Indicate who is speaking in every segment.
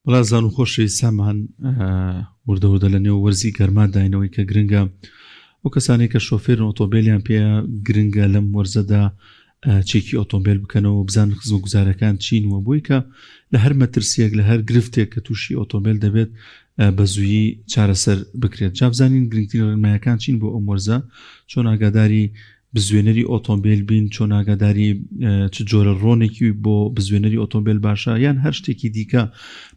Speaker 1: بەڕێزان و خۆشەویستانمان وردە وردە لە نێو وەرزی گەرما داینەوەی کە گرنگە ئەو کەسانێک کە شۆفێرن ئۆتۆمبیلیان پێ گرنگە لەم وەرزەدا چێکی ئۆتۆمبیل بکەنەوە بزان خزمە گوزارەکان چین و بۆی کە لە هەر مەترسیەک لە هەر گرفتێک کە تووشی ئۆتۆمبیل دەبێت بە زوویی چارەسەر بکرێت جابزانین گرنگترین ڕێنمایەکان چین بۆ ئەم وەرزە چۆن ئاگاداری بزوێنەری ئۆتۆمبیل بین چۆن ئاگاداری چ جۆرە ڕۆنێکی بۆ بزوێنەری ئۆتۆمبیل باشە یان هەر شتێکی دیکە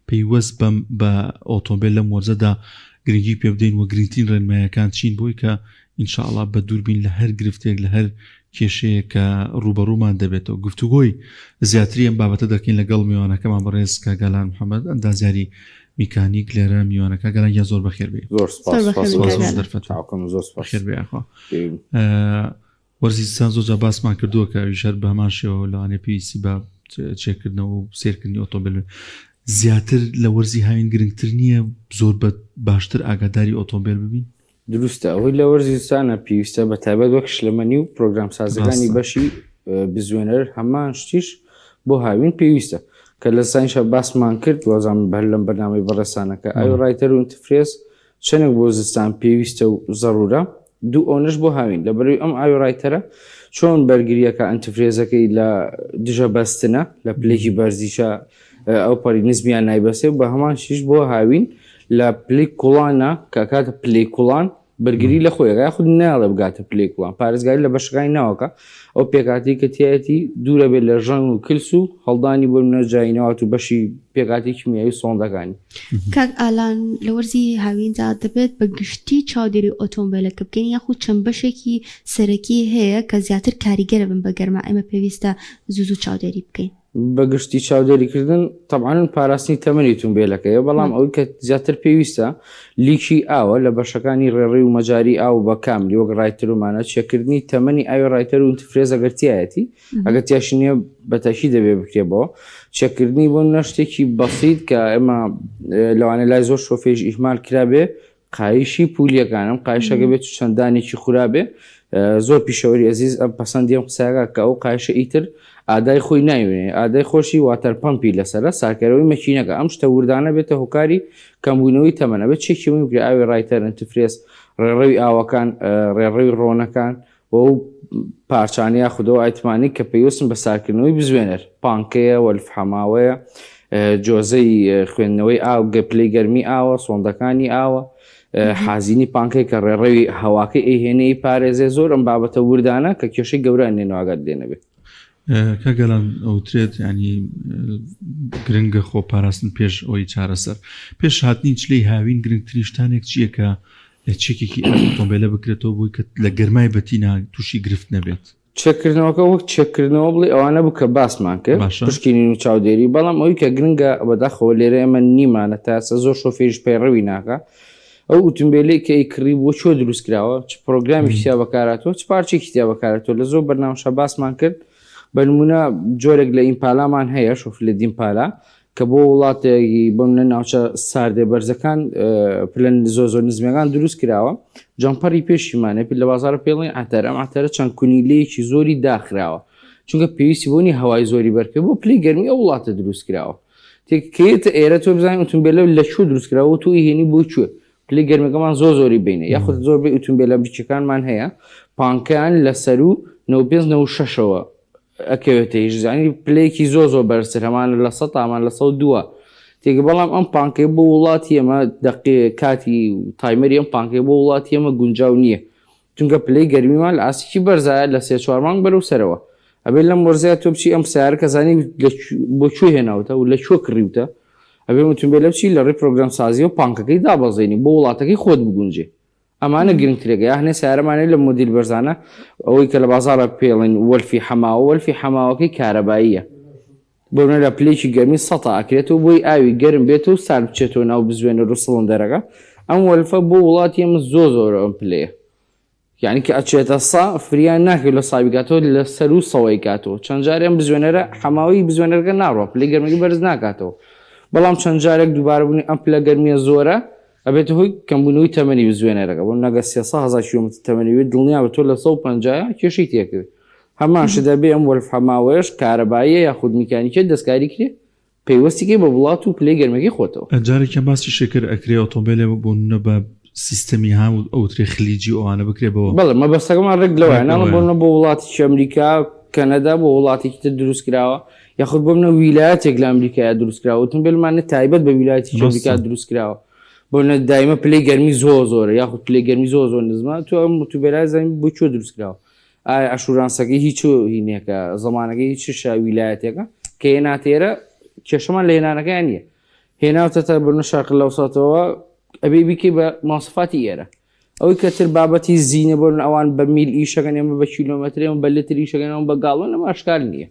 Speaker 1: پەیوەست بەم بە ئۆتۆمبیل لەم وەرزەدا گرنگی پێ بدەین و گرنگترین ڕێنمایەکان چین بۆی کە ئینشاءڵا بە دووربین لە هەر گرفتێک لە هەر کێشەیە کە ڕوبەڕوومان دەبێتەوە گفتوگۆی زیاتری ئەم بابەتە دەکەین لەگەڵ میوانەکەمان بەڕێز کاک گالان محەممەد ئەندازیاری میکانیک لێرە میوانە کاک گالان گیان زۆر بەخێر بێی
Speaker 2: زۆر سپاس
Speaker 3: زۆر بەخێر
Speaker 2: سپاس
Speaker 3: بێی کاک گالان.
Speaker 1: دەرفەت
Speaker 2: چاوکەم زۆر سپاس
Speaker 1: بەخێر بێ یاخوا وەرزی زستان زۆر جار باسمان کردووە کە ئەویش هەر بە هەمان شێوە لەوانەیە پێویستی بە چێکردنەوە و سێرکردنی ئۆتۆمبیل بێت. زیاتر لە وەرزی هاوین گرنگتر نییە زۆر بە باشتر ئاگاداری ئۆتۆمبیل ببین؟
Speaker 2: دروستە ئەوەی لە وەرزی زستانە پێویستە بە تایبەت وەک شلەمەنی و پرۆگرام سازەکانی
Speaker 1: ڕاستە.
Speaker 2: بەشی بزوێنەر هەمان شتیش بۆ هاوین پێویستە کە لە زستانیشا باسمان کرد وازانم هەر لەم بەرنامەی بەڕێزتانە کە ئاوی ڕایتەر و antifreeze چەنێک بۆ زستان پێویستە و زەڕورە دوو ئەونەش بۆ هاوین لەبەرئەوەی ئەم ئاوی ڕایتەرە چۆن بەرگریەکە antifreeze ەکەی لە دژە بەستنە لە پلێکی بەرزیشە ئەو پەری نزمیان نایبەسێ و بە هەمان شیش بۆ هاوین لە پلەی کوڵانە کە کاتە پلەی کوڵان بەرگری لە خۆی یاخود ناڵێ بگاتە پلەی کوڵان پارێزگاری لە بەشەکانی ناوەکە ئەو پێکاتی کە تایەتی دوورە بێت لە ژەنگ و کلس و هەڵدانی بۆ منە جاینەوات و بەشی پێکاتی کیمیایی و سۆندەکانی.
Speaker 3: کاک ئالان لە وەرزی هاویندا دەبێت بە گشتی چاودێری ئۆتۆمبێلەکە بکەین یاخود چەند بەشێکی سەرەکی هەیە کە زیاتر کاریگەرە بن بە گەرما ئێمە پێویستە زوو زوو چاودێری بکەین؟
Speaker 2: بە گشتی چاودێری کردن تەبعەن پاراستنی تەمەنی ئوتومبێلەکەیە بەڵام ئەوەی کە زیاتر پێویستە leak ی ئاوە لە بەشەکانی ڕێڕەوی و مەجاری ئاو بە کاملی وەک ڕایتر و مانە چێکردنی تەمەنی ئاوی ڕایتەر و antifreeze ئەگەر تیایەتی ئەگەر تیاشی نییە بە تاکی دەبێ بکرێ بۆ چێکردنی بۆ نە شتێکی بەسیت کە ئێمە لەوانەیە لای زۆر شۆفێژ ئیهمال کرابێ قایشی پولیەکان ئەم قایشەگە بێت و چەندانێکی خورابێ زۆر پیشەوەری ئەزیز ئەم پەسەندی ئەم قسەیەکە کە ئەو قایشە ئیتر ئادای خۆی نایونێ ئادای خۆشی water pump ی لەسەرە سارکەرەوەی مەکینەکە ئەم شتە وردانە بێتە هۆکاری کەمبوونەوەی تەمەنە بێت چێکی بکرێ ئاوی ڕایتەر antifreeze ڕێڕەوی ئاوەکان ڕێڕەوی ڕۆنەکان و ئەو پارچانە یاخود ئەو ئایتمانەی کە پەیوەستن بە سارکردنەوەی بزوێنەر، پانکەیە، وەلف حەماوەیە، جۆزەی خوێندنەوەی ئاو، پلەی گەرمی ئاوە، سۆندەکانی ئاوە، حازینی پانکەی کە ڕێڕەوی هەواکەی ئەیهێنێ ئەیپارێزێ، زۆر ئەم بابەتە وردانە کە کێشەی گەورە ئەنێن و ئاگات لێ نەبێ.
Speaker 1: کاک گەلان ئەوترێت ینی گرنگە خۆ پاراستن پێش ئەوەی چارەسەر پێش هاتنی چلەی هاوین گرنگترین شتانێک چییە کە چێکێکی ئەم ئۆتۆمبیلە بکرێتەوە بۆی کە لە گەرمای بەتینا تووشی گرفت نەبێت.
Speaker 2: چێککردنەوەکە وەک چێککردنەوە بڵێ ئەوانە بوو کە باسمان کرد
Speaker 1: باشە.
Speaker 2: پشکنین و چاودێری بەڵام ئەوی کە گرنگە بەداخەوە لێرە ئێمە نیمانە تا ئێستا زۆر شۆفێریش پەیڕەوی ناکا ئەو ئوتومبێلەی کە ئەیکڕی بۆ کوێ دروست کراوە چ پرۆگرامێکی تیا بەکارهاتووە چ پارچێکی تیا بەکارهاتووە لە زۆر بەرنامەشا باسمان کرد بە نمونە جۆرێک لە ئیمپالامان هەیە شۆفلێ دیمپالا کە بۆ وڵاتێکی بۆ منە ناوچە ساردێ بەرزەکان پلە زۆر زۆر نزمەکان دروست کراوە جەمپەری پێشیمانە پێ لە بازارە پێڵین عتەر ئەم عتەرە چەند کونیلەیەکی زۆری داخراوە چونکە پێویستی بۆنی هەوای زۆری بەرکە بۆ پلی گەرمی ئەو وڵاتە دروست کراوە تێکێتە ئێرە تۆ بزانین ئۆتۆمبیلە لە کوێ دروست کراوە تۆ هێنی بۆ کوێ پلی گەرمەکەمان زۆر زۆری بینە یاخود زۆر بێ ئۆتۆمبیلە ئەمریکیەکانمان هەیە پانکەیان لە سەرو 95 96ەوە ئەکەوێتە هیچ زانی پلەیەکی زۆر زۆر بەرزتر هەمان لە سە تامان لە سە دووە تێگە بەڵام ئەم پانکەی بۆ وڵاتی ئێمە دەقێ کاتی timer ی ئەم پانکەی بۆ وڵاتی ئێمە گونجاو نییە چونکە پلەی گەرمیمان لە ئاستێکی بەرزایە لە سێ چوار مانگ بەرەو سەرەوە ئەبێت لەم وەرزەیە تۆ بچی ئەم سیارە کە زانی بۆ کوێ هێناوتە و لە کوێ کڕیوتە ئەبێ ئۆتۆمبیلە بچی لە ڕێی پرۆگرام سازی و پانکەکەی دابەزێنی بۆ وڵاتەکەی خۆت بگونجێ ئەمانە گرنگترێکە یا هەنێ سیارەمانەیە لە مۆدیل بەرزانە ئەوەی کە لە بازاڕە پێڵێن وەلفی حەماوە وەلفی حەماوەکەی کارەباییە بۆ نمونە لە پلەیەکی گەرمی سەتا ئەکرێتەوە بۆی ئاوی گەرم بێتەوە و سارد بچێتەوە ناو بزوێنەر و سڵندەرەکە ئەم وەلفە بۆ وڵاتی ئێمە زۆر زۆرە ئەم پلەیە یعنی کە ئەچێتە سا فریا ناکەوێت لە ساوی کاتەوە لە سەرو سەوەی کاتەوە چەند جارێ ئەم بزوێنەرە حەماوی بزوێنەرەکە ناڕوا پلەی گەرمەکەی بەرز ناکاتەوە بەڵام چەند جارێک دووبارە بوونی ئەم پلە گەرمیە زۆرە ئەبێتە هۆی کەمبوونەوەی تەمەنی بزوێنەرەکە بۆ نەگە 300 هەزار کیلۆمەتر تەمەنی بێت دڵنیابە تۆ لە 150 کێشەی تێکەوێت هەمان شت دەبێ ئەم وەلف حەماوەیەش کارەباییە یاخود میکانیکیە دەستکاری کرێ. پەیوەستیکەی بە وڵات و پلەی گەرمەکەی خۆتەوە.
Speaker 1: جارێکیان باسی شەکر ئەکرێ ئۆتۆمبێلێ بۆ نمونە بە سیستەمی ها و ئەوترێ خلیجی ئەوانە بکرێ بەوە.
Speaker 2: بەڵێ مەبەستەکەمان ڕێک لەوەیە ناڵێم بۆ نمونە بۆ وڵاتێکی ئەمریکا، کەنەدا بۆ وڵاتێکی تر دروست کراوە یاخود بۆ منە ویلایەتێک لە ئەمریکایا دروست کراوە ئۆتۆمبێلمان نە تایبەت بە ویلایەتێکی ئەمریکا دروست کراوە بۆ نە دایمە پلەی گەرمی زۆر زۆرە یاخود پلەی گەرمی زۆر زۆر نزمە تۆ ئەم ئۆتۆمبێلای زانین بۆ کوێ دروست کراوە ئایا assurance ەکەی هیچ هینێکە زەمانەکەی هیچ شا ویلایەتێکە کە هێناتێرە کێشەمان لە هێنانەکەیان نییە هێناوتەتە بنە شاقل لەوساتەوە ئەبێ بیکەی بە ماسفاتی ئێرە ئەوەی کە تر بابەتی زینە بۆن ئەوان بە میل ئیشەکەن ئێمە بە کیلۆمەتر ئێمە بە لتر ئیشەکەن ئەوان بە گاڵۆن ئەمە ئاشکار نییە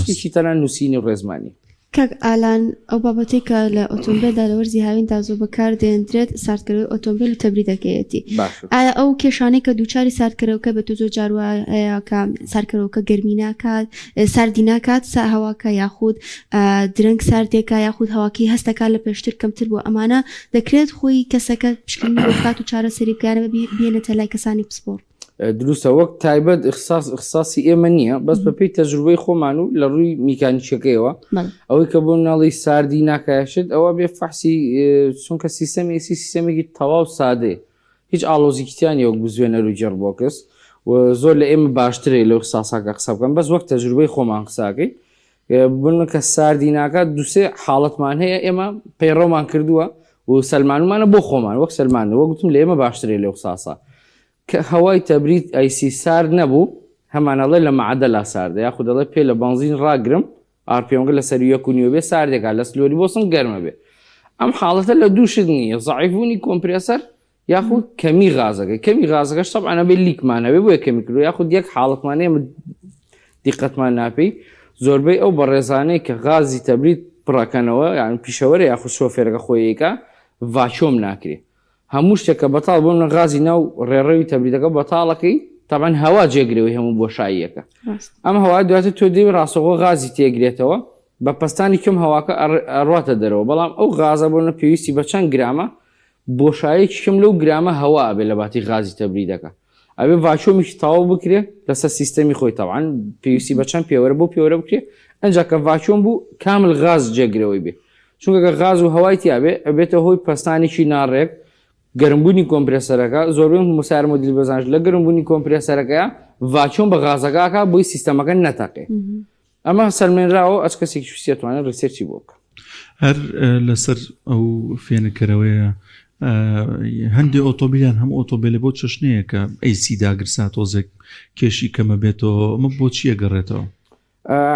Speaker 2: شتێکی تەنها نووسینی و ڕێزمانی.
Speaker 3: کاک ئالان ئەو بابەتەی کە لە ئۆتۆمبێلدا لە وەرزی هاویندا زۆر بەکار دێندرێت ساردکەرەوەی ئۆتۆمبێل و تەبریدەکەیەتی
Speaker 2: باشە.
Speaker 3: ئایا ئەو کێشانەی کە دووچاری ساردکەرەوەکە بێت و زۆر جار وا هەیە کە ساردکەرەوەکە گەرمی ناکات ساردی ناکات سا هەواکە یاخود درەنگ ساردێکە یاخود هەواکەی هەستەکە لە پێشتر کەمتر بووە ئەمانە دەکرێت خۆی کەسەکە پشکنینی بۆ بکات و چارەسەری بکات یان بێنێتە لای کەسانی پسپۆڕ؟
Speaker 2: دروستە وەک تایبەت اختصاص اختصاصی ئێمە نییە بەس بەپێی تەجروبەی خۆمان و لە ڕووی میکانیکیەکەیەوە ئەوەی کە بۆ مناڵی ساردی ناکایشت ئەوە بێ فەحسی چونکە سیستەمی AC سیستەمێکی تەواو سادەیە هیچ ئاڵۆزیکی تیا نیە وەک بزوێنەر و gearbox و زۆر لە ئێمە باشترە لەو اختصاصاکە قسە بکەن بەس وەک تەجروبەی خۆمان قساکەین بن کە ساردی ناکات دوسێ حاڵەتمان هەیە ئێمە پەیڕەومان کردووە و سەلمانومانە بۆ خۆمان وەک سەلمان وەک گوتم لە ئێمە باشترێ لەو اختصاصە کە هەوای تەبرید AC سارد نەبوو هەمانەڵێ لە معەدەلا ساردە یاخود دەڵێ پێ لە بەنزین ڕاگرم RPM ەکە لە سەروو یەک و نیوە بێ ساردێکا لە سلۆری بۆسن گەرمە بێ ئەم حاڵەتە لە دوو شت نییە زەعیفبوونی کۆمپرێسەر یاخود کەمی غازەکە کەمی غازەکەش تەبعەن ئەبێ leak مان هەبێ بۆیە کەمی کردووە یاخود یەک حاڵەتمان هەیە دیقەتمان ناپێی زۆربەی ئەو بەڕێزانەی کە غازی تەبرید پڕەکەنەوە یان پیشەوەرە یاخود شۆفێرەکە خۆیەکە vacuum ناکرێ هەموو شتێک کە بەتاڵ بۆ منە غازی ناو ڕێڕەوی تەبریدەکە بەتاڵەکەی تەبعەن هەوا جێگرەوەی هەموو بۆشاییەکە ئەم هەوا دواتر تۆ دێوی ڕاستەوخۆ غازی تێگرێتەوە بە پەستانی کەم هەواکە ئەڕواتە دەرەوە بەڵام ئەو غازە بۆ منە پێویستی بە چەند گرامە بۆشایەکی کەم لەو گرامە هەوا ئەبێ لە باتی غازی تەبریدەکە ئەبێ vacuum ێکی تەواو بکرێ لەسەر سیستەمی خۆی تەبعەن پێویستی بە چەند پێوەرە بۆ پێوەرە بکرێ ئەنجا کە vacuum بوو کامل غاز جێگرەوەی بێ چونکە گەر غاز و هەوای تیابێ ئەبێتە هۆی پەستانێکی ناڕێک گەرمبوونی کۆمپرێسەرەکە زۆربەی موسار مۆدیل بەزانش لە گەرمبوونی کۆمپرێسەرەکەیە vacuum بە غازەکە ئەکا بۆی سیستەمەکە نەتەقێ ئەمە سەلمێنراوە ئەچ کەسێکی ویستی ئەتوانێت research ی بۆ بکە.
Speaker 1: هەر لەسەر ئەو فێنککەرەوەیە هەندێ ئۆتۆبیلیان هەم ئۆتۆبیلە بۆ چەشنەیە کە AC داگرسا تۆزێک کێشی کەمە بێتەوە ئەمە بۆ چییە گەڕێتەوە؟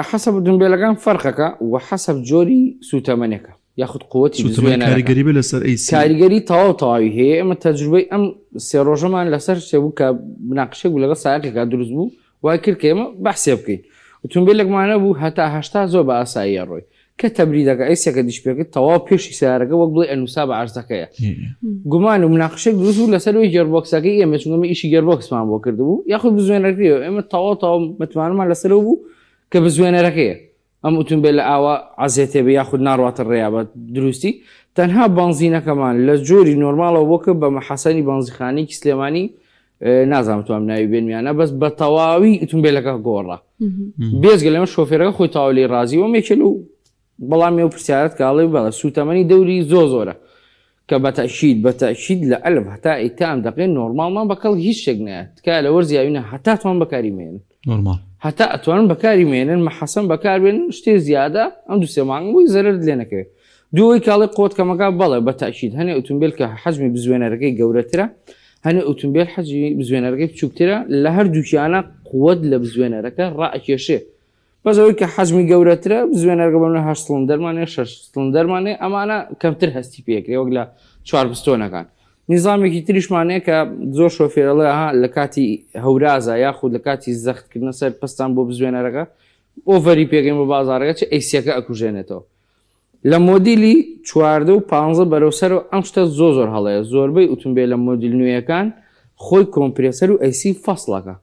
Speaker 2: حەسەب ئۆتۆمبیلەکان فەرقەکە و حەسەب جۆری سوتەمەنێکە یاخود قوتی
Speaker 1: سوتەمەنی کاریگەری بێ لەسەر AC
Speaker 2: کاریگەری تەواو تەواوی هەیە ئێمە تەجروبەی ئەم سێ ڕۆژەمان لەسەر شتێ بوو کە مناقشێک بوو لەگەڵ سایەقێکا دروست بوو وای کرد کە ئێمە بەحسێ بکەین ئۆتۆمبیلێکمان هەبوو هەتا 80 زۆر بە ئاساییە ڕۆی کە تەبریدەکە AC ەکە دیش پێکرد تەواو پێشی سیارەکە وەک بڵێ ئەنووسا بە عەرزەکەیە گومان و مناقشێک دروست بوو لەسەر ئەوی gearbox ەکەی ئێمە چونکە ئێمە ئیشی gearbox مان بۆ کردبوو یاخود بزوێنەرەکەی ئێمە تەواو تەواو متمانەمان لەسەرەوە بوو کە بزوێنەرەکەیە ئەم ئوتومبێلە ئاوا عەزێتێ بێ یاخود ناڕواتە ڕێیا بە دروستی تەنها بەنزینەکەمان لە جۆری نۆرماڵەوە بۆ کرد بە مەحەسەنی بەنزیخانەیەکی سلێمانی نازانم توام ناوی بێنمیانە بەس بە تەواوی ئوتومبێلەکە گۆڕا بێجگە لەمە شۆفێرەکە خۆی تەواو لێی ڕازی وەم یەکێ لەو بەڵام ئەو پرسیارت کاڵی بەڵێ سوتەمەنی دەوری زۆر زۆرە کە بە تەئکید بە تەئکید لە ئەلف هەتا ئەی تا ئەم دەقەیە نۆرماڵمان بە کەڵک هیچ شتێک نایەت تکایە لە وەرزی هاوینە هەتا توان بەکاری مێنن
Speaker 1: نۆرماڵ
Speaker 2: هەتا ئەتوانن بەکاری مێنن مەحەسەن بەکار بێنن شتێ زیادە ئەم دوو سێ مانگ بۆی زەرەرت لێ نەکەوێت دووەی کاڵی قوت کەمەکە بەڵێ بە تەئکید هەنێ ئوتومبێل کە حەجمی بزوێنەرەکەی گەورەترە هەنێ ئوتومبێل حەجمی بزوێنەرەکەی بچووکترە لە هەردووکیانە قوت لە بزوێنەرەکە ڕائەکێشێ بەس ئەوەی کە حەجمی گەورەترە بزوێنەرەکە بۆ نمونە هەشت سڵندەرمان هەیە شەش سڵندەرمان هەیە ئەمانە کەمتر هەستی پێکرێ وەک لە چوار پستۆنەکان نیزامێکی تریشمان هەیە کە زۆر شۆفێر ئەڵێ ها لە کاتی هەورازە یاخود لە کاتی زەختکردنە سەر پستان بۆ بزوێنەرەکە over ی پێگەین بۆ بازارەکە چ AC ەکە ئەکوژێنێتەوە لە مۆدیلی 14 و 15 بەرەو سەرەوە ئەم شتە زۆر زۆر هەڵەیە زۆربەی ئوتومبێلە مۆدیل نوێیەکان خۆی کۆمپرێسەر و AC فەسڵەکە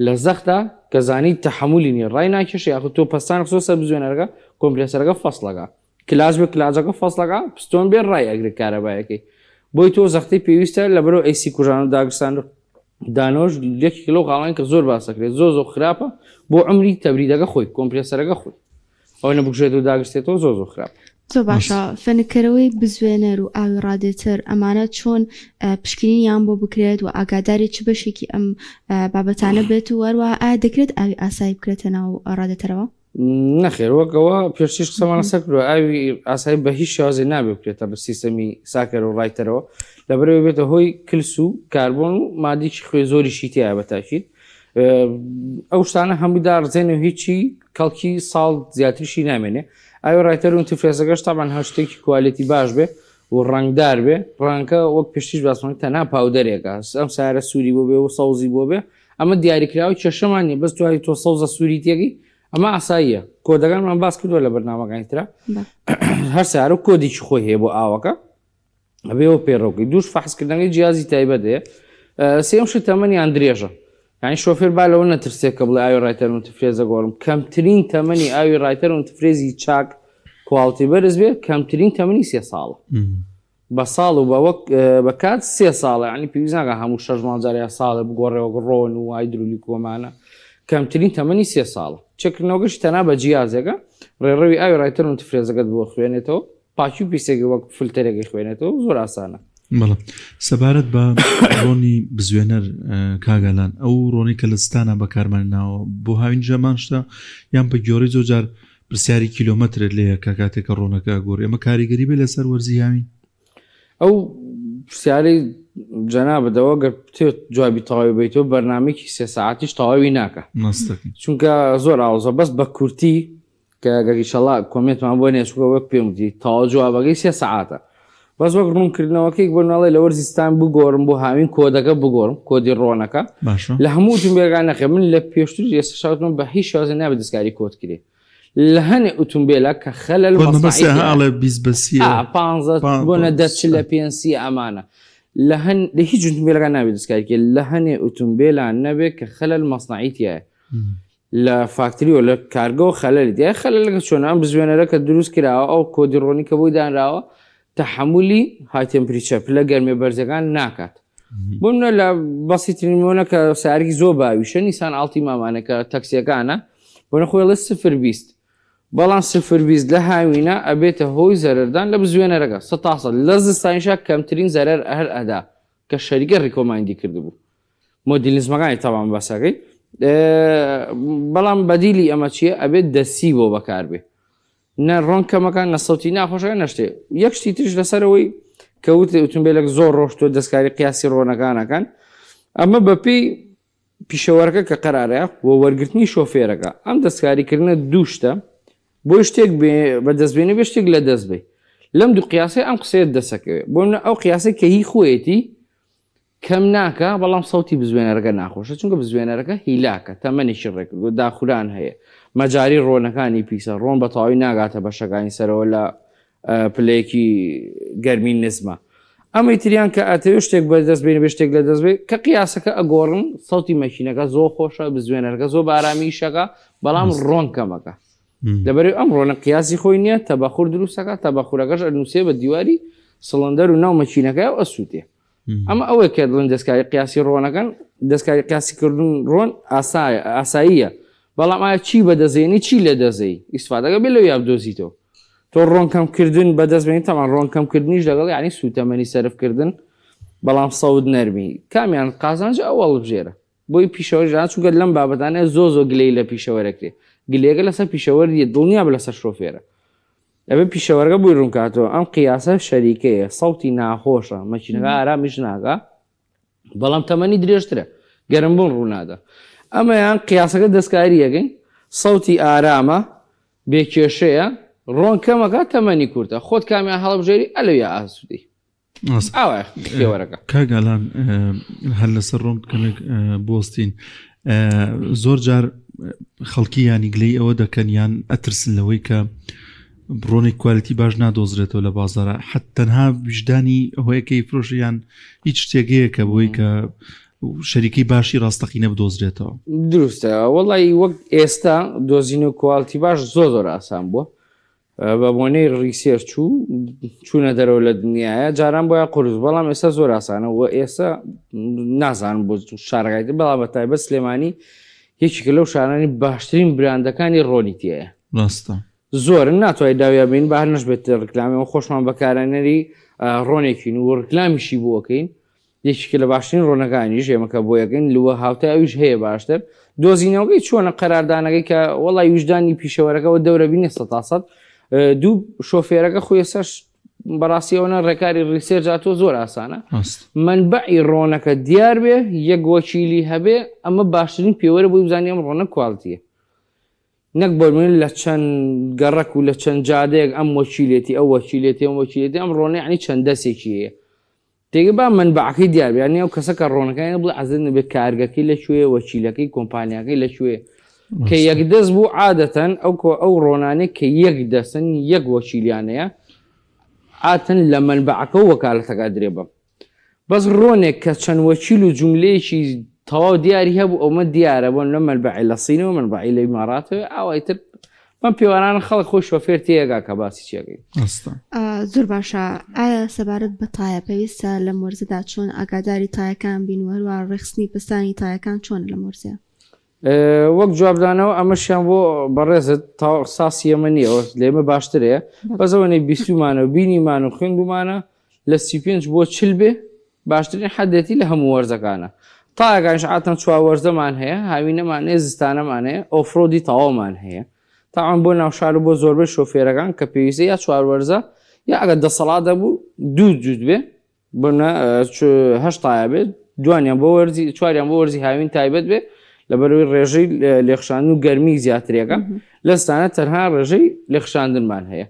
Speaker 2: لە زەختا کە زانی تەحەمولی نیە ڕای ناکێشێ یاخود تۆ پەستان خستۆ سەر بزوێنەرەکە کۆمپرێسەرەکە فەسڵەکە clutch بێ clutch ەکە فەسڵەکە پستۆن بێ ڕای ئەگرێ کارەبایەکەی بۆی تۆ زەختەی پێویستە لەبەرەوە AC کوژان و داگرسان و دانۆش یەکێک لەو خاڵانەی کە زۆر باس دەکرێت زۆر زۆر خراپە بۆ عمری تەبریدەکە خۆی کۆمپرێسەرەکە خۆی. ئەوە نەبکوژێت و داگرسێتەوە زۆر زۆر خراپ.
Speaker 3: زۆر باشە فێنککەرەوەی بزوێنەر و ئاوی ڕادێتەر ئەمانە چۆن پشکنینیان بۆ بکرێت و ئاگاداری چ بەشێکی ئەم بابەتانە بێت و هەروەها ئایا دەکرێت ئاوی ئاسایی بکرێتە ناو ڕادێتەرەوە؟
Speaker 2: نەخێر وەک ئەوە پێشتریش قسەمان لەسەر کردووە ئاوی ئاسایی بە هیچ شێوازێ نابێ بکرێتە بە سیستەمی ساکەر و ڕایتەرەوە لەبەرەوەی بێتە هۆی کلس و کاربۆن و مادێکی خوێ زۆریشی تایە بە تاکید ئەو شتانە هەمووی داڕزێن و هیچی کەڵکی ساڵ زیاتریشی نامێنێ ئاوی ڕایتەر و antifreeze ەکەش تاوان هەر شتێکی quality باش بێ و ڕەنگدار بێ ڕەنگەکە وەک پێشتریش باسمان تەنها powder ێکە ئەم سارە سووری بۆ بێ و سەوزی بۆ بێ ئەمە دیاریکراوی کێشەمان نیە بەس توای تۆ سەوزە سووری تێگەی ئەمە ئاساییە کۆدەکانمان باس کردووە لە بەرنامەکانی ترا هەر سارە و کۆدێکی خۆی هەیە بۆ ئاوەکە ئەبێەوە پەیڕەوکەی دووش فەحسکردنەکەی جیازی تایبەت هەیە سێم شت تەمەنیان درێژە یعنی شۆفێر با لەوە نەترسێت کە بڵێ ئاوی ڕایتەر و antifreeze ە گۆڕم کەمترین تەمەنی ئاوی ڕایتەر و antifreeze ی چاک quality بەرز بێ کەمترین تەمەنی سێ ساڵە بە ساڵ و بە وەک بە کات سێ ساڵە یعنی پێویست ناکە هەموو شەش مانگ جارێ یا ساڵێ بگۆڕێ وەک ڕۆن و هایدرولیک و ئەمانە کەمترین تەمەنی سێ ساڵە چێکردنەوەکەشی تەنها بە جیازێکە ڕێڕەوی ئاوی ڕایتەر و antifreeze ەکەت بۆ خوێنێتەوە پاکی و پیسێکی وەک فلتەرێکی خوێنێتەوە زۆر ئاسانە.
Speaker 1: بەڵێ سەبارەت بە ڕۆنی بزوێنەر کاگالان ئەو ڕۆنی کە لە ستانە بەکارمان ناوە بۆ هاوین ژەمان شتە یان بە گۆڕی زۆر جار پرسیاری کیلۆمەترت لێیە کە کاتێک کە ڕۆنەکە ئەگۆڕی ئەمە کاریگەری بێ لەسەر وەرزی هاوین؟
Speaker 2: ئەو پرسیارەی جەنابتەوە گەر بتەوێت جوابی تەواوی بیتەوە بەرنامەیەکی سێ سەعاتیش تەواوی ناکە
Speaker 1: ماستەکەی.
Speaker 2: چونکە زۆر ئاڵۆزە بەس بە کورتی کە گەر ئیشەڵا comment مان بۆ نێ چونکە وەک پێم وتی تەواو جوابەکەی سێ سەعاتە بەس وەک ڕوونکردنەوەکەی بۆ ناڵێ لە وەرزی زستان بگۆڕم بۆ هاوین کۆدەکە بگۆڕم کۆدی ڕۆنەکە
Speaker 1: باشە
Speaker 2: لە هەموو ئوتومبێلەکان نەخێر من لە پێشتر ئێستا شاوتمە بە هیچ شێوازێ نابێت دەستکاری کۆد کرێ لە هەنێ ئوتومبێلە کە خەلەل
Speaker 1: کۆد مەبەستە
Speaker 2: مەسنەعی تیایە.
Speaker 1: ئاڵێ 20 بە سیە
Speaker 2: ئا، پانزە
Speaker 1: پان-
Speaker 2: بۆ نە دە
Speaker 1: پان-
Speaker 2: چ لە پێنج سی ئەمانە لە هەن لە هیچ ئوتومبێلەکان نابێت دەستکاری کرێ لە هەنێ ئوتومبێلان نەبێت کە خەلەل مەسنەعی تیایە لە factory و لە کارگەوە خەلەلی تیایە خەلەلەکە چۆنە ئەم بزوێنەرە کە دروست کراوە ئەو کۆدی ڕۆنی کە بۆی دانراوە تەحەمولی high temperature پلە گەرمیە بەرزەکان ناکات بۆ منە لە بەسیترین نمونە کە سارێکی زۆر باویشە نیسان ئاڵتی مامانە کە تەکسیەکانە بۆ نە خۆی 0.20 بەڵام 0.20 لە هاوینە ئەبێتە هۆی زەرەردان لە بزوێنەرەکە سە لە زستانیشا کەمترین زەرەر هەر ئەدا کە شەریکە recommend ی کردبوو مۆدیل نزمەکانی تەوان باسەکەی بەڵام بەدیلی ئەمە چییە ئەبێت دەسی بۆ بەکاربێ نە ڕۆن کەمەکان نە سەوتی ناخۆشەکە نەشتێ یەک شتی تریش لەسەرەوەی کەوت ئوتومبیلێک زۆر ڕۆشتوە دەستکاری قیاسی ڕۆنەکانەکان ئەمە بەپی پیشەوەرەکە کە قەرارە و وەرگرتنی شۆفێرەکە ئەم دەستکاریکردنە دوو شتە بۆی شتێک بەدەست بێنێ بێ شتێک لە دەست بێ لەم دوو قیاسەی ئەم قسەیە دەسەکەوێ بۆ منە ئەو قیاسەی کە هی خۆیەتی کەم ناکا بەڵام سەوتی بزوێنەرەکە ناخۆشە چونکە بزوێنەرەکە هیلاکە تەمەنێکی ڕێکردووە داخوران هەیە مەجاری ڕۆنەکانی پیسە ڕۆن بە تەواوی ناگاتە بەشەکانی سەرەوە لە پلەیەکی گەرمی نزمە ئەمەی تریان کە ئەتەوێ شتێک بەدەست بێنی بێ شتێک لە دەست بێ کە قیاسەکە ئەگۆڕن سەوتی مەکینەکە زۆر خۆشە بزوێنەرەکە زۆر بە ئارامی ئیشەکە بەڵام ڕۆن کەمەکە لەبەرئەوەی ئەم ڕۆنە قیاسی خۆی نییە تەبەخور دروستەکە تەبەخورەکەش ئەنووسێ بە دیواری سڵندەر و ناو مەکینەکە و ئەسووتێ ئەمە ئەوەیە کە دڵن دەستکاری قیاسی ڕۆنەکەن دەستکاری قیاسی کردن ڕۆن ئاسایە ئاساییە بەڵام ئایا چی بەدەزێنی چی لە دەزەی ئیسفادەکە بێ لەو یابدۆزیتەوە تۆ ڕۆن کەمکردن بەدەست بێنی تەمان ڕۆن کەمکردنیش لەگەڵ یعنی سووتەمەنی سەرفکردن بەڵام سەوت نەرمی کامیان قازانج ئەو هەڵبژێرە بۆی پیشەوەر ژان چونکە لەم بابەتانە زۆ زۆ گلەی لە پیشەوەرەکرێ گلەیەکە لەسەر پیشەوەر نیە دڵنیا بە لەسەر شۆفێرە ئەبێ پیشەوەرەکە بۆی ڕوونکاتەوە ئەم قیاسە شەریکەیە سەوتی ناخۆشە مەکینەکە ئارامیش ناکا بەڵام تەمەنی درێژترە گەرم بوون ڕوونادا ئەمەیان قیاسەکە دەستکاریەکەین سەوتی ئارامە بێ کێشەیە ڕۆن کەمەکە تەمەنی کورتە خۆت کامیان هەڵبژێری ئەلەویا ئاسوودەی ئاوایە پێوەرەکە.
Speaker 1: کاک ئالان هەر لەسەر ڕۆن کەمێک بوەستین زۆر جار خەڵکی ینی گلەی ئەوە دەکەن یان ئەترسن لەوەی کە ڕۆنی quality باش نادۆزرێتەوە لە بازارە حت تەنها ویژدانی هۆیەکەی فرۆشیان هیچ شتێکەیە کە بۆی کە شەریکەی باشی ڕاستەقینە بدۆزرێتەوە
Speaker 2: دروستە وەڵی وەک ئێستا دۆزینەوە quality باش زۆر زۆر ئاسان بووە بە بۆنەی research و چوونە دەرەوە لە دنیاە جاران بۆیان قورس بەڵام ئێستا زۆر ئاسانە و ئێستا نازانم بۆ شارەکانی تر بەڵام بە تایبەت سلێمانی یەکێکە لەو شارانی باشترین براندەکانی ڕۆنی تایە
Speaker 1: ڕاستە.
Speaker 2: زۆرن ناتوانین داویا بین با هەر نەشبێت ڕکلامی ئەو خۆشمان بەکارانەری ڕۆنێکین و ڕکلامیشی بۆکەین یەکێکە لە باشترین ڕۆنەکانیش ئێمە کە بۆ یەکەین لوە هاوتای ئەویش هەیە باشتر دۆزینەوەکەی چۆنە قەراردانەکەی کە وەڵی ویژدانی پیشەوەرەکەەوە دەورە بینێ سە تا سەد دوو شۆفێرەکە خۆی سەر بەڕاستی ئەوە ڕێکاری research تۆ زۆر ئاسانە منبعی ڕۆنەکە دیار بێ یەک وەکیلی هەبێ ئەمە باشترین پێوەرە بۆی بزانانی ئەم ڕۆنە quality یە نەک بۆ من لە چەند گەڕەک و لە چەند جادەیەک ئەم وەکیلێتی ئەو وەکیلێتی ئەم وەکیلێتی ئەم ڕۆنە یعنی چەند دەسێکی هەیە تێگە با مەنبەعەکەی دیار بێ یانی ئەو کەسە کە ڕۆنەکانی بڵێ عەزێت نەبێت کارگەکەی لە کوێیە وەکیلەکەی کۆمپانیاکەی لە کوێیە کە یەک دەست بوو عادەتەن ئەو کۆ ئەو ڕۆنانەی کە یەک دەسن یەک وەکیلیانەیە عاتن لە مەنبەعەکە و وەکالەتەکە درێ بەم بەس ڕۆنێک کە چەند وەکیل و جوملەیەکی تەواو دیاری هەبوو ئەومە دیارە بۆن لە مەنبەعی لە سینەوە مەنبەعی لە ئیماراتەوە ئاوای تر بەم پێوانانە خەڵک خۆی شۆفێر تێگا کە باسی چیەکەی.
Speaker 3: زۆر باشە ئایا سەبارەت بە تایە پێویستە لەم وەرزەدا چۆن ئاگاداری تایەکان بین و هەروە ڕێکخستنی پستانی تایەکان چۆن لەم وەرزەیە؟
Speaker 2: وەک جوابدانەوە ئەمەشیان بۆ بەڕێزت تا ساسی ئەمە نییە لێمە باشترەیە بەزەوەنەی بیستومانە و بینیمان و خوێندومانە لە 35 بۆ 40 بێ باشترین حەدێتی لە هەموو وەرزەکانە. تایەکانیش عادەتەن چوار وەرزەمان هەیە، هاوینەمان هەیە، زستانەمان هەیە، off-road ی تەواومان هەیە. تاوان بۆ ناوشار و بۆ زۆربەی شۆفێرەکان کە پێویستە یا چوار وەرزە یا ئەگەر دەسەڵات هەبوو دوو جووت بێ بۆ هەشت تایە بێت دوانیان بۆ وەرزی چواریان بۆ وەرزی هاوین تایبەت بێ لەبەرەوەی ڕێژەی لێخشاندن و گەرمی زیاترێکە لەستانە تەنها ڕێژەی لێخشاندنمان هەیە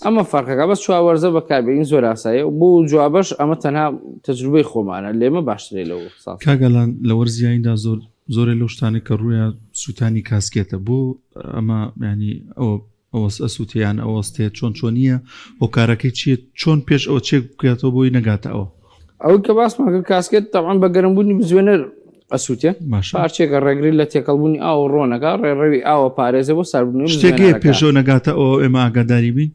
Speaker 2: ئەمە فەرقەکە بەس چوار وەرزە بەکاربێنین زۆر ئاسایە بۆ جوابەش ئەمە تەنها تەجروبەی خۆمانە لێمە باشترێ لەو
Speaker 1: ساڵ کاگەلان لە وەرزیاییدا زۆر زۆرێ لەو شتانەی کە ڕوویە سووتانی کاسکێتە بۆ ئەمە ینی ئەوە ئەوەس ئەسووتێ یان ئەوەستێت چۆن چۆنیە هۆکارەکەی چییە چۆن پێش ئەوە چێک بکاتەوە بۆی نەگاتە ئەوە
Speaker 2: ئەوەی کە باسمان کرد کاسکێت تەبعەن بە گەرمبوونی بزوێنەر ئەسووتێ باشە پارچێکە ڕێگری لە تێکەڵبوونی ئاو و ڕۆنەکە ڕێڕەوی ئاوە پارێزە بۆ ساربوونەوەی
Speaker 1: شتێک هەیە بزوێنەرەکە پێشەوە نەگاتە ئەوە ئێمە ئاگاداری بین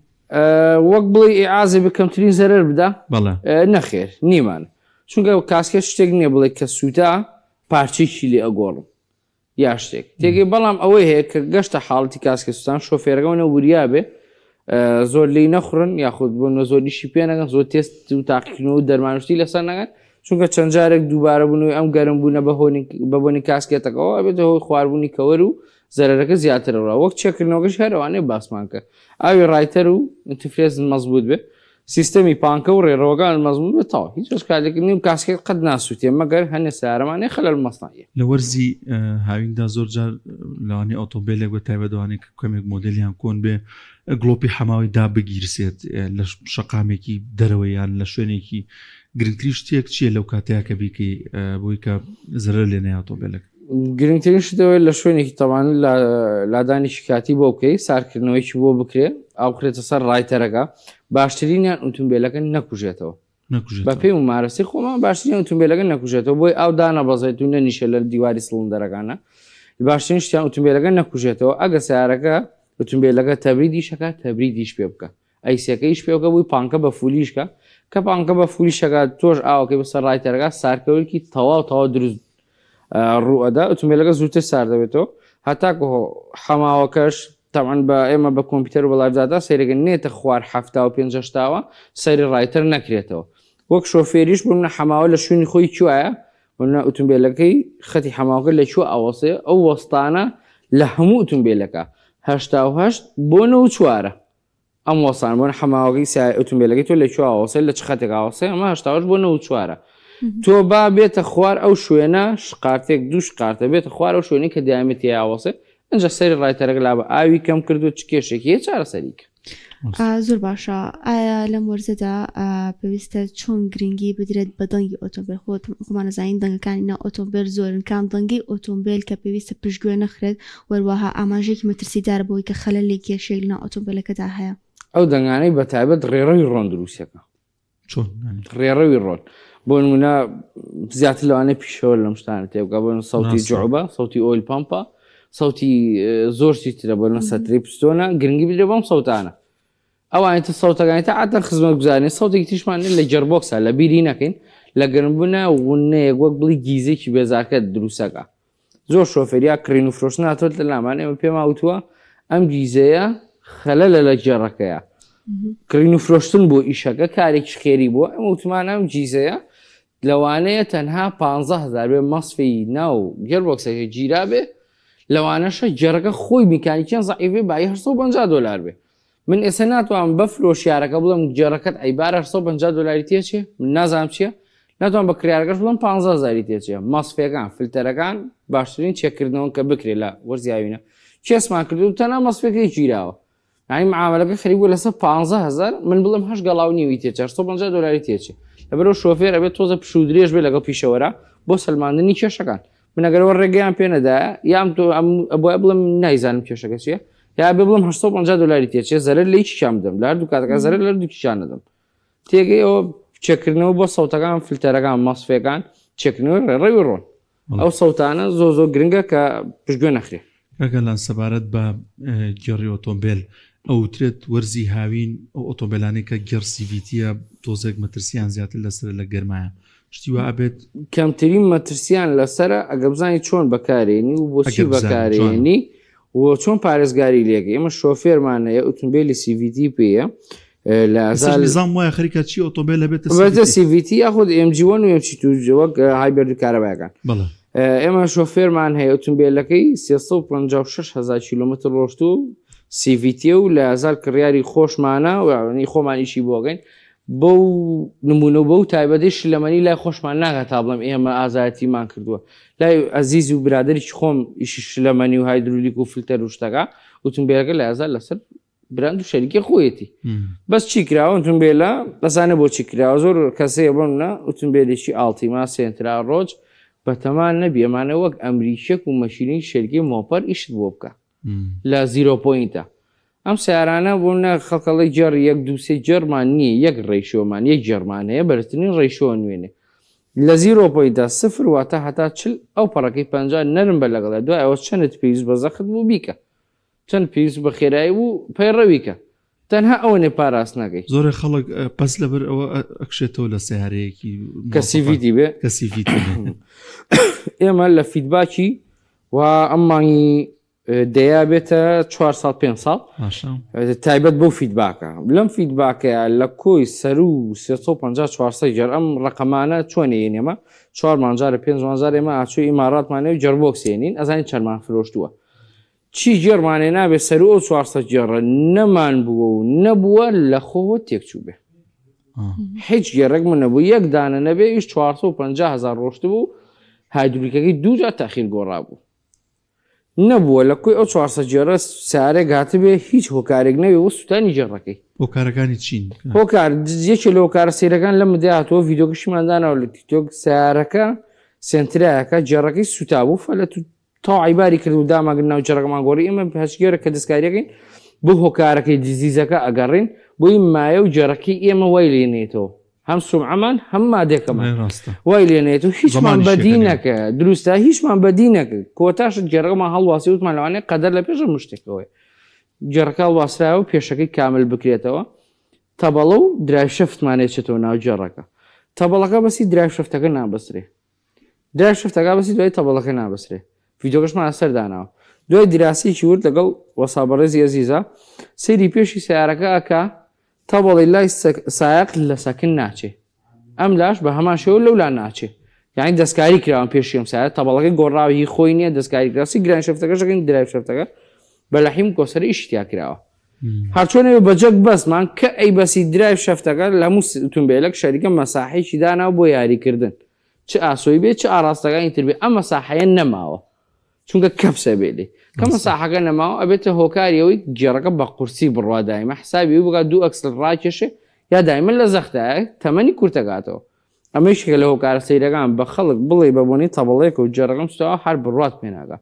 Speaker 2: وەک بڵێ ئیعازێ بە کەمترین زەرەر بدا
Speaker 1: بەڵێ
Speaker 2: نەخێر نیمان چونکە کاسکێت شتێک نییە بڵێ کە سووتا پارچێکی لێ ئەگۆڕم یا شتێک تێگەی بەڵام ئەوەی هەیە کە گەشتە حاڵەتی کاسکە سوستان شۆفێرەکەەوە وریا بێ زۆر لی نەخورن یاخود بۆ نە زۆر ئیشی پێ نەگەن زۆر تێست و تاقیکردنەوە و دەرمانشتی لەسەر نەگەن چونکە چەند جارێک دووبارە بوونەوەی ئەم گەرم بوونە بە هۆنی بە بۆنی کاسکێتەکەەوە ئەبێتە هۆی خواربوونی کەوەر و زەرەرەکە زیاترەوە وەک چێکردنەوەکەش هەرەوانەیە باسمان کرد ئاوی ڕایتەر و antifreeze مەزبوط بێ سیستەمی پانکە و ڕێڕەوەکان مەزبوط بێت تەواو هیچ ئەشکالێک نیە و کاسکێت قەت ناسووتێ مەگەر هەنێ سەیارەمان هەیە خەلەل مەسنەعیە.
Speaker 1: لە وەرزی هاویندا زۆر جار لەوانەیە ئۆتۆمبێلێک بە تایبەت ئەوانەی کە کەمێک مۆدێلیان کۆن بێ گڵۆپی حەماوی دابگیرسێت لە شەقامێکی دەرەوە یان لە شوێنێکی گرنگترین شتێک چییە لەو کاتەیە کە بیکەی بۆی کە زەرەر لێ نەیە ئۆتۆمبێلەکە؟
Speaker 2: گرنگترین شت ئەوەیە لە شوێنێکی تەوان لادانێکی کاتی بۆ بکەی سارکردنەوەیکی بۆ بکرێ ئاو بخرێتە سەر ڕایتەرەکە باشترینیان ئوتومبیلەکە نەکوژێتەوە
Speaker 1: نەکوژێتەوە
Speaker 2: بەپێی ممارەسی خۆمان باشترین ئوتومبیلەکە نەکوژێتەوە بۆی ئاو دانەبەزێت و نەنیشێ لە دیواری سڵندەرەکانە باشترین شتیان ئوتومبیلەکە نەکوژێتەوە ئەگە سیارەکە ئوتومبیلەکە تەبریدیشەکە تەبریدیش پێ بکە ئەیسەکە ئیش پێ بکە بووی پانکە بە full یش کە کە پانکە بە full یشەکە تۆش ئاوەکەی بەسەر ڕایتەرەکە سارکەوەکی تەواو تەواو دروست ڕوئەدا ئۆتۆمبیلەکە زووتر سار دەبێتەوە هەتاکو حەماوەکەش تەعاان بە ئێمە بە کۆمپیوتەر و بە live data سەیرەکە نێتە خوار هەفتا و پێنج هەشتاوە سەری ڕایتەر نەکرێتەوە وەک شۆفێریش بوو منە حەماوە لە شوێنی خۆی کوایە منە ئۆتۆمبیلەکەی خەتی حەماوەکە لە کوێ ئەوەسێ ئەو وەستانە لە هەموو ئۆتۆمبیلەکە 88 بۆ 94 ئەم وەستان بۆن حەماوەکەی سای ئۆتۆمبیلەکەی تۆ لە کوێ ئاوەسێ لە چ خەتێک ئاوەسێ ئەمە 88 بۆ 94 تۆ با بێتە خوار ئەو شوێنە شقارتێک دوو شقارتە بێتە خوار ئەو شوێنەی کە دیامێت تێ ئاوەسێ ئەنجا سەری ڕایتەرەکە لا بە ئاوی کەم کردو چ کێشێکی هەیە چارەسەری کە.
Speaker 3: زۆر باشە ئایا لەم وەرزەدا پێویستە چۆن گرنگی بدرێت بە دەنگی ئۆتۆمبێل خۆت خۆمان ئەزانین دەنگەکانی ناو ئۆتۆمبێل زۆرن کام دەنگەی ئۆتۆمبێل کە پێویستە پشتگوێ نەخرێت وەروەها ئاماژەیەکی مەترسیدارە بۆی کە خەلەلێک کێشەیەک لەناو ئۆتۆمبێلەکەدا هەیە.
Speaker 2: ئەو دەنگانەی بە تایبەت ڕێڕەوی ڕۆن دروستەکە.
Speaker 1: چۆن
Speaker 2: ڕێڕەوی ڕۆن بۆ نمونە زیاتر لەوانەیە پیشەوە لەم شتانە تێبگا بۆ سەوتی جعبە سەوتی oil pump ە سەوتی زۆر شتی ترە بۆ نە سەتری پستۆنە گرنگی بدرێ بەم سەوتانە ئەوانی تر سەوتەکانی تا عادەتەن خزمەتگوزاری سەوتێکی تریشمان لە gearbox ە لە بیری نەکەین لە گەرمبوونە ونەیەک وەک بڵی گیزێکی بێزارکە دروستەکە زۆر شۆفێر یا کڕین و فرۆشتن هاتووەتە لامان ئێمە پێمان وتووە ئەم گیزەیە خەلەلە لە گێڕەکەیە. کڕین و فرۆشتن بۆ ئیشەکە کارێکی خێری بووە ئەمە وتمان ئەم جیزەیە لەوانەیە تەنها 15000 بێ مەسفی ناو گێربۆکسەکە گیرا بێ لەوانەشە گێڕەکە خۆی میکانیکیان زەعیف بێ بایی 850 دۆلار بێ من ئێستا ناتوانم بە فرۆشیارەکە بڵێم گێڕەکەت عیبارە 850 دۆلاری تێچێ من نازانم چییە ناتوانم بە کڕیارەکەش بڵێم 15 هەزاری تێچێ مەسفەکان فلتەرەکان باشترین چێکردنەوەن کە بکرێت لە وەرزی هاوینە چێسمان کردو تەنها مەسفەکەی گیراوە یانی معامەلەکە خەریک بوو لەسەر 15000 من بڵێم هەشت گەڵاو نیوی تێچێ 850 دۆلاری تێچێ لەبەرەوە شۆفێر ئەبێت تۆزە پشوو درێژ بێ لەگەڵ پیشەوەرا بۆ سەلماندنی کێشەکان من ئەگەر ئەوە ڕێگەیان پێ نەدایە یام تۆ ئەم ئەبوایە بڵێم نایزانم کێشەکە چییە یا بێ بڵێم 850 دۆلاری تێچێ زەرەر لە هیچیان بدەم لە هەردوو کاتەکە زەرەر لە هەردووکیان نەدەم تێگەی ئەوە چێکردنەوە بۆ سەوتەکان فلتەرەکان مەسفەکان چێکردنەوەی ڕێڕەوی ڕۆن ئەو سەوتانە زۆ زۆر گرنگە کە پشتگوێ نەخرێ.
Speaker 1: کاک ئالان سەبارەت بە گێڕی ئۆتۆمبێل ئەوترێت وەرزی هاوین ئەو ئۆتۆمبێلانەی کە گێڕ CVT یە تۆزێک مەترسیان زیاتر لەسەرە لە گەرمایە شتی وا ئەبێت؟
Speaker 2: کەمترین مەترسیان لەسەرە ئەگەر بزانی چۆن بەکارێنی و بۆچی
Speaker 1: ئەگەر بزانی جوانە.
Speaker 2: بەکارێنی و چۆن پارێزگاری لێکەی ئێمە شۆفێرمان هەیە ئوتومبێلی CVT پێیە لە
Speaker 1: ئێستاش نیزام وایە خەریکە چی ئۆتۆمبێل هەبێتە
Speaker 2: بێتە CVT یاخود MG1 و MG2 وەک hybrid کارەبایەکان ئێمە شۆفێرمان هەیە ئۆتۆمبیلەکەی 356 هزار کیلومتر ڕۆشتوو CVT و لە هزار کڕیاری خۆشمانە وانی خۆمان ئیشی بۆگەین بەو نمونە و بەو تایبەتی شلەمەنی لای خۆشمان ناگات تا بڵێم ئێمە ئازایەتیمان کردووە لای ئەزیز و برادێکی خۆم ئیشی شلەمەنی و هایدرولیک و فلتەر و شتەکە ئۆتۆمبیلەکە لە هزار لەسەر براند و شەریکە خۆیەتی بەس چی کراوە ئۆتۆمبیلە دەزانێ بۆچی کراوە زۆر کەسەیە بۆ منە ئۆتۆمبیلێکی ئاڵتیما سێنترا ڕۆژ بەتەمان نەبی ئەمانە وەک ئەمریکیەک و مەشینەی شەریکەی مۆپەر ئیشت بۆ بکە لە zero point ە ئەم سیارانە بۆ منە خەڵکەڵی گێڕ یەک دووسێ گێڕمان نییە یەک ratio مان یەک گێڕمان هەیە بەرزترین ratio نوێنێ لە zero point ا سفر واتە هەتا چل ئەو پەڕەکەی 50 نەرم بە لەگەڵە دوای ئەوە چەنت پێویست بە زەخت بوو بیکە چەند پێویست بە خێرایی بوو پەیڕەوی کە تەنها ئەوەنێ پاراستنەکەی.
Speaker 1: زۆرێ خەڵک پەس لەبەر ئەوە ئەکشێتەوە لە سیارەیەکی
Speaker 2: کە CVT بێ
Speaker 1: کە CVT بێ.
Speaker 2: ئێمە لە feedback ی و ئەم مانگی دەیا بێتە چوار ساڵ پێنج ساڵ
Speaker 1: باشە
Speaker 2: تایبەت بەو feedback ە لەم feedback ەیە لە کۆی سەرو 350 400 گەر ئەم ڕقەمانە چۆن یێن ئێمە چوار مانجارە پێنج مانجار ئێمە ئاچوی ئیماراتمانێ و gearbox ێنین ئەزانین چەندمان فرۆشتووە چی گێڕمانێ نابێ سەرو ئەو 400 گێڕە نەمان بووە و نەبووە لە خۆوە تێکچوو بێ هیچ گێڕێک من نەبوو یەک دانە نەبێ ئیش 450 هزار ڕۆشت بوو هایدرولیکەکەی دوو جار تاخیر گۆڕا بوو نەبووە لە کۆی ئەو 400 گێڕە سارێک هاتبێ هیچ هۆکارێک نەوێ و سووتانی گێڕەکەی.
Speaker 1: هۆکارەکانی چین؟
Speaker 2: هۆکار یەکێ لە هۆکارە سەیرەکان لەم مدەیە هاتووە ڤیدیۆکەشیمان داناوە لە تیکتۆک سیارەکە سێنترایەکە گێڕەکەی سووتا بوو فەلەت و تەواو عیباری کرد و داماگرن ناو جەرگمان گۆڕی ئێمە هەچ گێرە کە دەستکاریەکەین بۆ هۆکارەکەی دیزیزەکە ئەگەڕین بۆی مایە و جێڕەکەی ئێمە وای لێنێتەوە هەم سومعەمان هەم مادەکەمان وای لێنێت و هیچمان بەدی نەکە دروستە هیچمان بەدی نەکە کۆتاشت گێڕەکەمان هەڵواسی وتمان لەوانەیە قەدەر لە پێشە مشتێکەوەی گێڕەکە هەڵواسراوە و پێشەکەی کامل بکرێتەوە تەبەڵە و drive shaft مان ێچێتەوە ناو گێڕەکە تەبەڵەکە بەسی drive shaft ەکە نابەسرێ drive shaft ەکە بەسی دوای تەبەڵەکە نابەسرێ ڤیدیۆکەشمان لەسەر داناوە دوای دراسەیەکی ورد لەگەڵ وەسا بەڕێزی ئەزیزە سەیری پێشی سیارەکە ئەکا تەبەڵی لای سایەق لە سەکن ناچێ ئەم لاش بە هەمان شێوە لەولا ناچێ یعنی دەستکاری کراوە پێشی ئەم سایە تەبەڵەکەی گۆڕاوە هی خۆی نییە دەستکاری کراوە سی گران shaft ەکەشەکەین drive shaft ەکە بە لەحیم کۆسەرە ئیشی تیا کراوە هەرچۆنێ بە جەک بەسمان کە ئەی بەسی drive shaft ەکە لە هەموو ئوتومبێلەک شەریکە مەساحەیەکی داناوە بۆ یاریکردن چ ئاسۆی بێ چ ئاراستەکانی تر بێ ئەم مەساحەیە نەماوە چونکە کەپسە بێ لێ کە مەساحەکە نەماوە ئەبێتە هۆکاری ئەوەی گێڕەکە بە قورسی بڕوا دایمە حسابی ئەوی بکات دوو ئەکسل ڕاکێشێ یا دایمە لە زەختایە تەمەنی کورتەکاتەوە ئەمە یەکێکە لە هۆکارە سەیرەکان بە خەڵک بڵێ بە بۆنەی تەبەڵەیەکە و گێڕەکەم سوتاوە هەر بڕوات پێ ناکا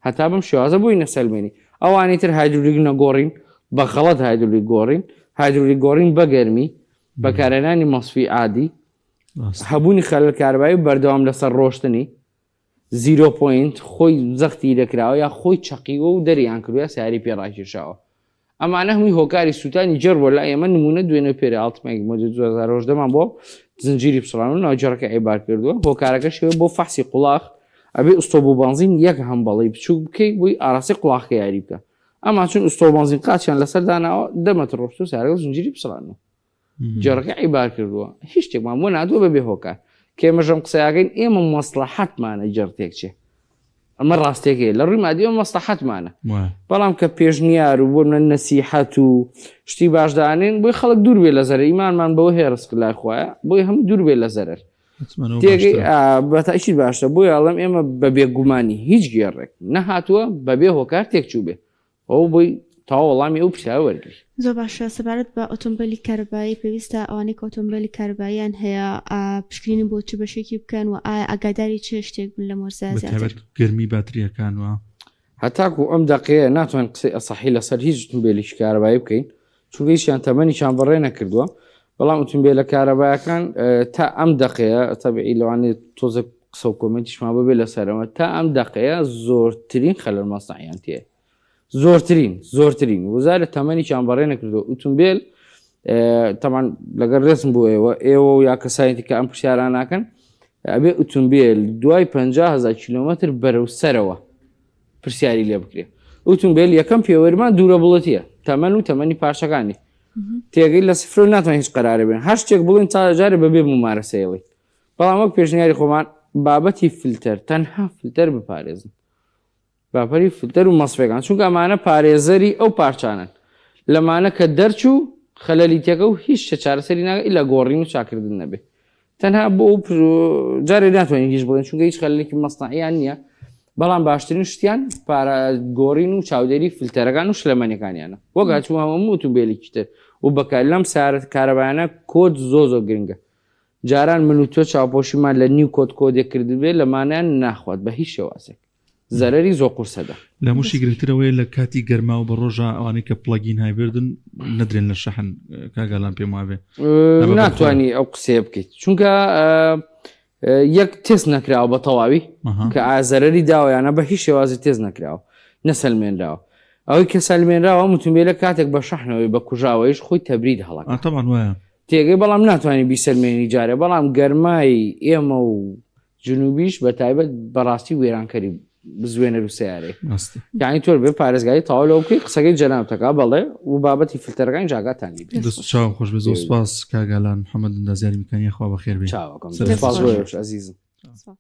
Speaker 2: هەتا بەم شێوازە بۆی نەسەلمێنی ئەوانی تر هایدرولیک نەگۆڕین بە غەڵەت هایدرولیک گۆڕین هایدرولیک گۆڕین بە گەرمی بەکارهێنانی مەسفی عادی هەبوونی خەلەل کارەبایی و بەردەوام لەسەر ڕۆشتنی zero point خۆی زەختی لێکراوە یا خۆی چەقیوە و دەریان کردوە یا سیارەی پێ ڕاکێشاوە ئەمانە هەمووی هۆکاری سووتانی جەر بۆ لای ئێمە نمونە دوێنێ پێرێ ئاڵتمێک مۆدێل 2018 مان بۆ زنجیری پچڕان و ناوجەڕەکە عیبار کردووە هۆکارەکەشی بۆ فەحسی قوڵاخ ئەبێ ئوستۆب و بەنزین یەک هەمبەڵی بچووک بکەی بۆی ئاراستەی قوڵاخەکە یاری بکە. ئەما چون ئوستۆ بەنزین قاچیان لەسەر داناوە دە مەتر ڕۆشتوو سارەکە زنجیری پچڕاندووە جێڕەکە عیبار کردووە هیچ شتێکمان بۆ نادووە بەبێ هۆکار کە ئێمە ژەم قسەیاکەین ئێمە مەسڵەحەتمانە جێڕ تێکچێ ئەمە ڕاستێکەیە لە ڕووی مادیەوە مەسڵەحەتمانە بەڵام کە پێشنیار و بۆ منە نەسیحەت و شتی باش دانێن بۆی خەڵک دوور بێ لە زەرەر ئیمانمان بەوە هەیە ڕزق لای خوایە بۆی هەموو دوور بێ لە زەرەر تێگەی بەتاکید باشە بۆیە ئەڵێم ئێمە بە بێگومانی هیچ گێڕێک نەهاتووە بەبێ هۆکار تێکچوو بێ ئەوە بۆی تەواو وەڵامی ئەو پرسیارە وەرگری.
Speaker 3: زۆر باشە سەبارەت بە ئۆتۆمبێلی کارەبایی پێویستە ئەوانەی کە ئۆتۆمبێلی کارەباییان هەیە پشکنینی بۆ چ بەشێکی بکەن و ئایا ئاگاداری چ شتێک بن لەم وەرزە زیاتر؟
Speaker 1: بەتایبەت گەرمی باتریەکان و.
Speaker 2: هەتاکو ئەم دەقەیە ناتوانین قسەی ئەسەحی لەسەر هیچ ئۆتۆمبێلێکی کارەبایی بکەین چونکە هیچیان تەمەنیشان بەڕێ نەکردووە بەڵام ئۆتۆمبێلە کارەبایەکان تا ئەم دەقەیە تەبعی لەوانەیە تۆزێک قسە و کۆمێنتیشمان ببێ لەسەرەوە تا ئەم دەقەیە زۆرترین خەلەل مەسنەعیان تێ زۆرترین زۆرترین وزارە تەمەنیشان بەڕێ نەکردووە ئۆتۆمبێل تەمان لەگەر ڕێزم بۆ ئێوە ئێوە و یا کەسایەتی کە ئەم پرسیاران ناکەن ئەبێ ئۆتۆمبێل دوای 50هزار کیلومتر بەرەو سەرەوە پرسیاری لێ بکرێ ئوتومبێل یەکەم پێوەرمان دوورە بڵەتیە تەمەن و تەمەنی پارچەکانی تێگەی لە سفر ناتوانین هیچ قەرارە بێن هەر شتێک بڵێن تا جارێ بەبێ ممارەسەیڵی بەڵام وەک پێشنیاری خۆمان بابەتی فلتەر تەنها فلتەر بپارێزن باپەری فلتەر و مەسفەکان چونکە ئەمانە پارێزەری ئەو پارچانن لەمانە کە دەرچوو خەلەلی تێکە و هیچ شتە چارەسەری ناکە ئیلا گۆڕین و چاکردن نەبێ تەنها بۆ ئەو جارێ ناتوانین هیچ بڵێن چونکە هیچ خەلێکی مەسنعیان نییە بەڵام باشترین شتیان پارە گۆڕین و چاودێری فلتەرەکان و شلەمەنیەکانیانە وەک هەچوو هەموو ئۆتۆمبیلێکی تر و بەکار لەم سارەت کارەبایانە کۆد زۆ زۆر گرنگە جاران من و تۆ چاوپۆشیمان لە نیو کۆد کۆدێک کردبێ لەمانیان ناخوات بە هیچ شێوازێک زەرەری زۆر قورسە دە.
Speaker 1: لە هەمووشی گرنگتر ئەوەیە لە کاتی گەرما و بە ڕۆژە ئەوانەی کە plug-in hybrid ن نەدرێن لە شەحن کاک ئالان پێم وابێ
Speaker 2: ناتوانانی ئەو قسەیە بکەیت چونکە یەک تێست نەکراوە بە تەواوی کە ئازەرەری داوایانە بە هیچ شێوازی تێست نەکراوە نەسەلمێنراوە ئەوەی کە سەلمێنراوە ئۆتۆمبیلە کاتێک بە شەحنەوەی بە کوژاوەیش خۆی تەبرید هەڵەکە
Speaker 1: تەبعەن وایە
Speaker 2: تێگەی بەڵام ناتوانانی بیسەلمێنی جارێ بەڵام گەرمای ئێمە و جنوبیش بە تایبەت بەڕاستی وێرانکەری بزوێنەر و سیارەی یعنی تۆر بێ پارێزگاری تەواو لەوە بکەی قسەکەی جەنابتەکە بەڵێ و بابەتی فلتەرەکان جاگاتان لێ
Speaker 1: دەست چاو خۆش بێ زۆر سپاس کاک ئالان محەممەد ئەندازیاری میکانیکی خوا بەخێر بێ
Speaker 2: چاوەکەم سپاس بۆ ئێوەش ئەزیزم
Speaker 3: سپاس.